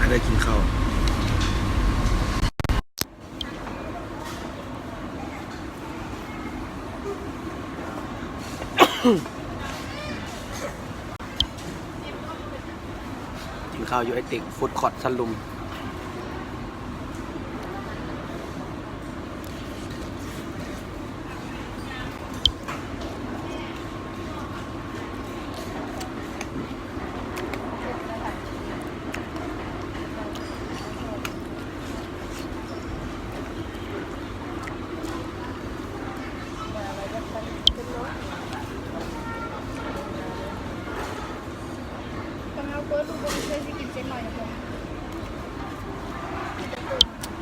ໄດ້ກິນເຂົ້າ. ກິນເຂົ້າຢູ່ໄອຕິກ ຟູດຄອດສັນລຸ່ມ.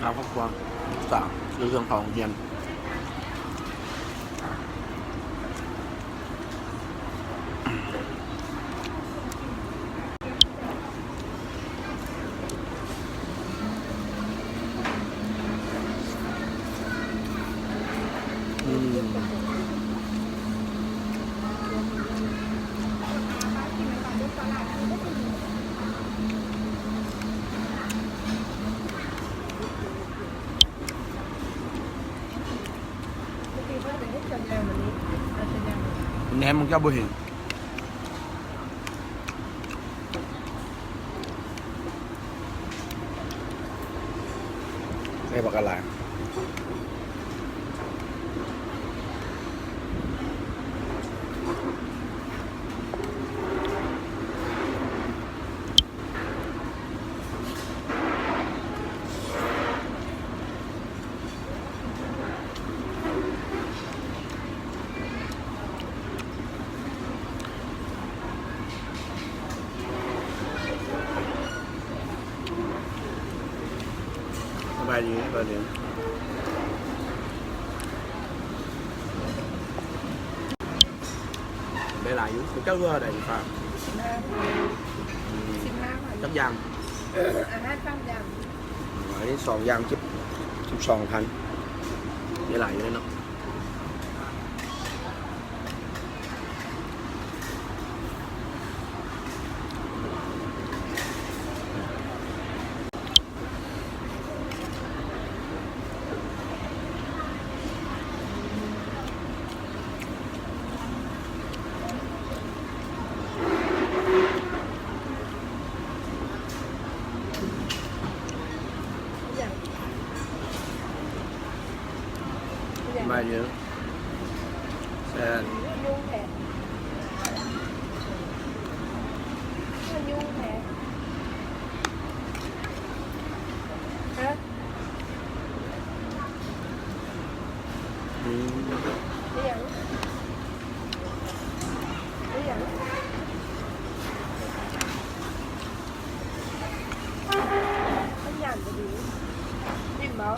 ເຮົາຄອບຄົວສາມ ຢູ່ເທິງເຂົາໂຮງຮຽນ. ແນມ ເຈົ້າບໍ່ເຫັນ. ໄດ້ບັກຫຼາຍ. ສະບາຍດີ ສະບາຍດີ. ໄດ້ຫຼາຍຢູ່. ຂອງເຈົ້າເທົ່າໃດນີ້ປ້າ? ສິບຫ້າພັນ. ຈັກຢ່າງ? ອາຫານສາມຢ່າງ. ອັນນີ້ສອງຢ່າງ ສິບ ສິບສອງພັນ. ໄດ້ຫຼາຍຢູ່ເດເນາະ. ມາເດີ ແຊບ. ຍຸງແທ້ ຍຸງແທ້. ຮະ? ອືມ ອີຫຍັງ? ອີຫຍັງ? ມັນຫຍັງບໍ່ດີ? ອີ່ມບໍ່?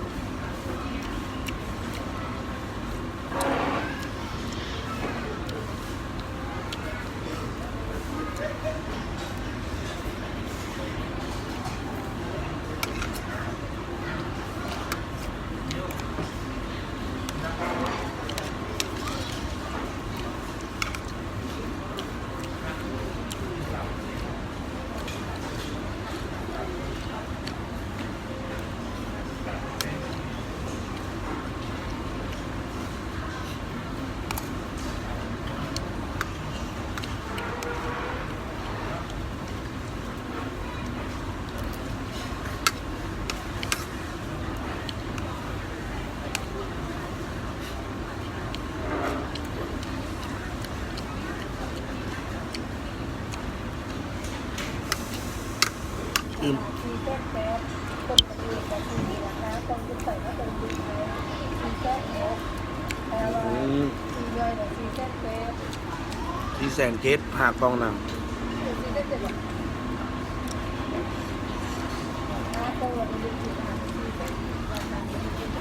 ອືມ ສີ່ແສນແປດ ຄົນ ອືມ ສີ່ແສນເຈັດ ຫ້າກ່ອງໜັງ.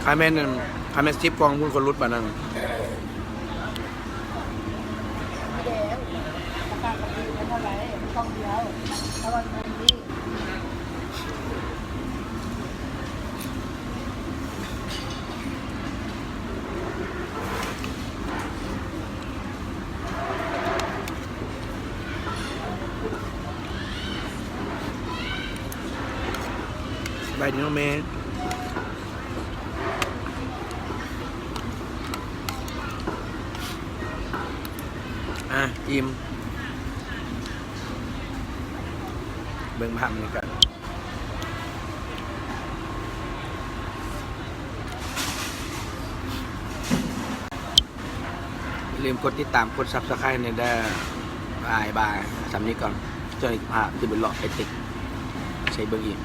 ຄັນແມ່ນ ຄັນແມ່ນສິບກ່ອງພຸ້ນ ກໍຫຼຸດບາດນັ້ນ. ອ ໄປເນາະແມ່. ອ່ະ ອີ່ມ ເບິ່ງພາບບັນຍາກາດ. ຢ່າລືມກົດຕິດຕາມ ກົດ Subscribe ແດ່ເດີ. ບາຍບາຍ ສ່ຳນີ້ກ່ອນ. ເຈົ້າພາຊິໄປເລາະໄປຕິດໃສ່ເບິ່ງອີກ.